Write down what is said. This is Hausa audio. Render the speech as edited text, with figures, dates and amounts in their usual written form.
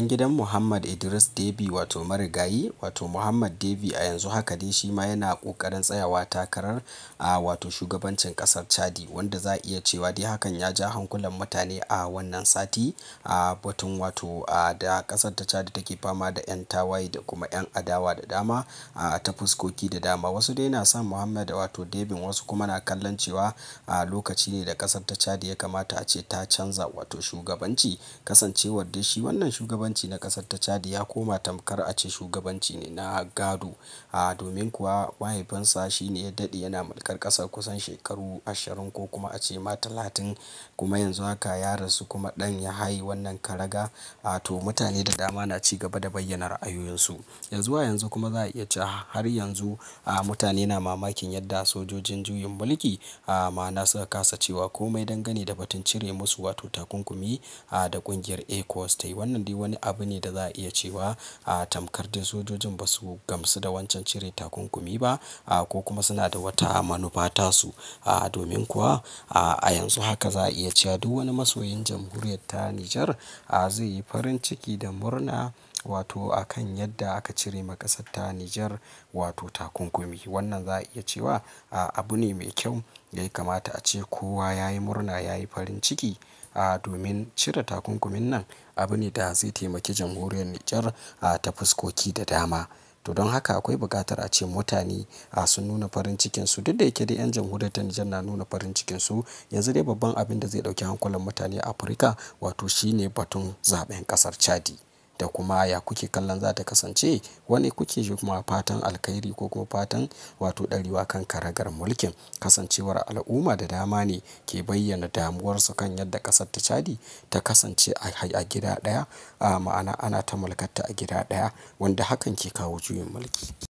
Ɗan gidan Muhammad Idris Deby wato marigayi wato Muhammad Deby a yanzu haka dai shi ma yana ƙoƙarin tsayawa takarar a wato shugabancin ƙasar Chadi, wanda za a iya cewa dai hakan ya ja hankulan mutane a wannan sati a batun wato a da ƙasar ta Chadi take fama da 'yan tawaye da kuma 'yan adawa da dama a ta fuskoki da dama. Wasu dai na son Muhammad wato Deby, wasu kuma na kallon cewa a lokaci ne da ƙasar ta Chadi ya kamata a ce ta canza wato shugabanci. Kasancewar dai shi wannan shugabanci na ƙasar ta Chadi ya koma tamkar a ce shugabanci ne na gado. A domin kuwa mahaifinsa shi ne ya daɗe yana mulkar ƙasar kusan shekaru 20 ko kuma a ce ma 30, kuma yanzu haka ya rasu kuma ɗan ya haye wannan karaga. A to mutane da dama na ci gaba da bayyana ra'ayoyinsu. Ya zuwa yanzu kuma za a iya cewa har yanzu a mutane na mamakin yadda sojojin juyin mulki a ma'ana suka kasa cewa komai dangane da batun cire musu wato takunkumi a da ƙungiyar ECOWAS ta yi. Wannan dai wani abu ne da za a iya cewa a tamkar dai sojojin ba su gamsu da wancan cire takunkumi ba a ko kuma suna da wata manufa tasu. A domin kuwa a yanzu haka za a iya cewa duk wani masoyin jamhuriyar ta Nijar a zai yi farin ciki da murna wato a kan yadda aka cire ma ƙasar ta Nijar wato takunkumi. Wannan za a iya cewa a abu ne mai kyau da ya kamata a ce kowa ya yi murna, ya yi farin ciki a domin cire takunkumin nan abu ne da zai taimaki jamhuriyar Nijar a ta fuskoki da dama. To don haka akwai buƙatar a ce mutane a sun nuna farin cikinsu, duk da yake dai 'yan jamhuriyar ta Nijar na nuna farin cikinsu. Yanzu dai babban abin da zai ɗauki hankulan mutane a Afirka wato shine batun zaɓen ƙasar Chadi. Da kuma ya kuke kallon za ta kasance? Wane kuke kuma fatan alkhairi ko kuma fatan wato ɗarewa kan karagar mulkin? Kasancewar al'umma da dama ne ke bayyana damuwarsu kan yadda ƙasar ta Chadi ta kasance a gida ɗaya, a ma'ana ana ta mulkarta a gida ɗaya, wanda hakan ke kawo juyin mulki.